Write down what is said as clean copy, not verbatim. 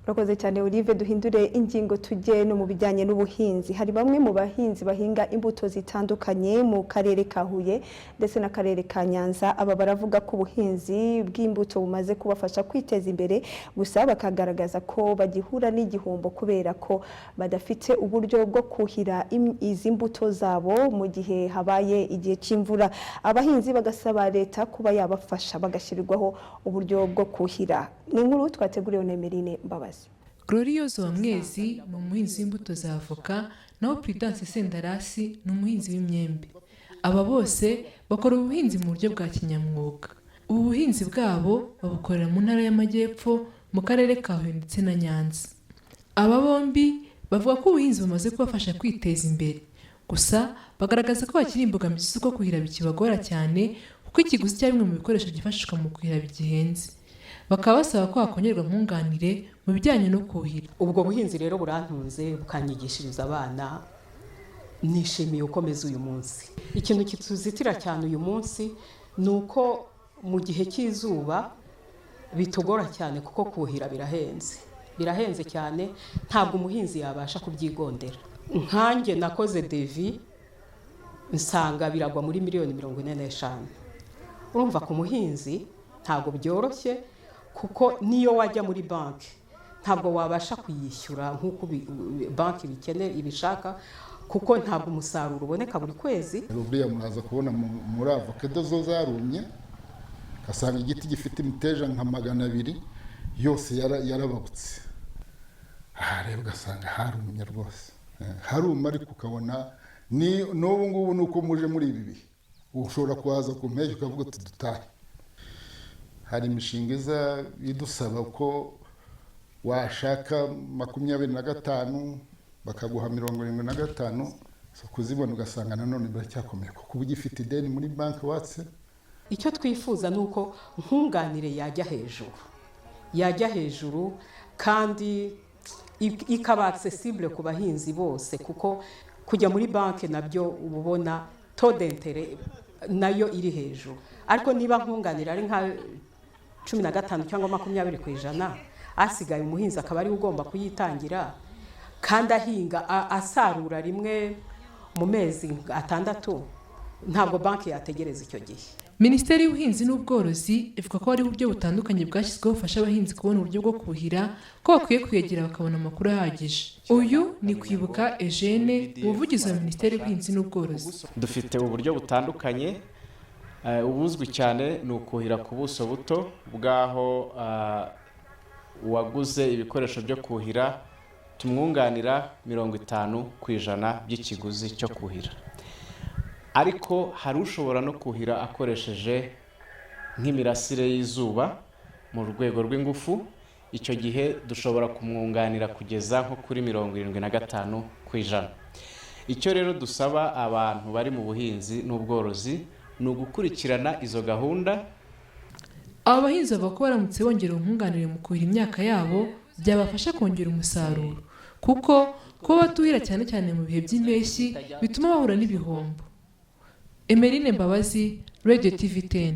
Urakoze cyane, Olive. Duhindure ingingo, tujye no mu bijyanye n'ubuhinzi. Hari bamwe mu bahinzi bahinga imbuto zitandukanye mu karere ka Huye ndetse n'akarere ka Nyanza. Aba baravuga ko ubuhinzi bw'imbuto bumaze kubafasha kwiteza imbere, gusa bakagaragaza ko bagihura n'igihombo kubera ko badafite uburyo bwo kuhira izi mbuto zabo mu gihe habaye igihe cy'imvura. Abahinzi bagasaba leta kuba yabafasha bagashyirirwaho uburyo bwo kuhira. Ni inkuru twateguriwe na Emeline Mbabazi. Gloriose Wamwezi ni umuhinzi w'imbuto za avoka, naho Prudence Sendarasi ni umuhinzi w'imyembe. Aba bose bakora ubuhinzi mu buryo bwa kinyamwuga. Ubu buhinzi bwabo babukorera mu Ntara y'Amajyepfo, mu karere ka Huye ndetse na Nyanza. Aba bombi bavuga ko ubuhinzi bumaze kubafasha kwiteza imbere, gusa bagaragaza ko bakiri imbogamizi z'uko kuhira bikibagora cyane, kuko ikiguzi cya bimwe mu bikoresho byifashishwa mu kuhira bigihenze. Bakaba basaba ko hakongerwa nkunganire mu bijyanye no kuhira. Ubwo buhinzi rero burantunze, bukanyigishiriza abana. Nishimiye uko meze uyu munsi. Ikintu kituzitira cyane uyu munsi ni uko mu gihe cy'izuba bitugora cyane, kuko kuhira birahenze, birahenze cyane, ntabwo umuhinzi yabasha kubyigondera. Nkanjye nakoze devis, nsanga biragwa muri miliyoni 45. Urumva ku muhinzi ntabwo byoroshye, kuko niyo wajya muri banki ntabwo wabasha kuyishyura nk'uko banki ibikeneye, ibishaka, kuko ntabwo umusaruro uboneka buri kwezi. Buriya muraza kubona muri avocado zo zarumye, ugasanga igiti gifite imiteja nka 200 yose yarababutse. Aha rero ugasanga harumye rwose. Haruma, ariko ukabona ni n'ubu ngubu ni uko muje muri ibi bihe, ushobora kuhaza ku mpeshyi ukavuga uti dutahe. Hari imishinga iza idusaba ko washaka 25, bakaguha 75. So kuzibona ugasanga nanone biracyakomeye, kuko uba ugifite ideni muri banki watse. Icyo twifuza ni uko nkunganire yajya hejuru, yajya hejuru kandi ikaba accessible ku bahinzi bose, kuko kujya muri banki nabyo uba ubona taux d'intérêt nayo iri hejuru. Ariko niba nkunganire ari nka 15 cyangwa 20%, asigaye umuhinzi akaba ariwe ugomba kuyitangira, kandi ahinga asarura rimwe mu mezi 6, ntabwo banki yategereza icyo gihe. Minisiteri y'Ubuhinzi n'Ubworozi ivuga ko hari uburyo butandukanye bwashyizweho bufasha abahinzi kubona uburyo bwo kuhira, ko bakwiye kwegera bakabona amakuru ahagije. Uyu ni Kwibuka Eugene, umuvugizi wa Minisiteri y'Ubuhinzi n'Ubworozi. Dufite uburyo butandukanye. Ubuzwi cyane ni ukuhira ku buso buto, bw'aho uwaguze ibikoresho byo kuhira tumwunganira 50% by'ikiguzi cyo kuhira. Ariko hari ushobora no kuhira akoresheje nk'imirasire y'izuba mu rwego rw'ingufu. Icyo gihe dushobora kumwunganira kugeza nko kuri 75%. Icyo rero dusaba abantu bari mu buhinzi n'ubworozi ni ugukurikirana izo gahunda. Aba bahinzi bavuga ko baramutse bongera nkunganire mu kuhira imyaka yabo, byabafasha kongera umusaruro, kuko kuba batuhira cyane cyane mu bihe by'impeshyi bituma bahura n'ibihombo. Emeline Mbabazi, Radio TV 10.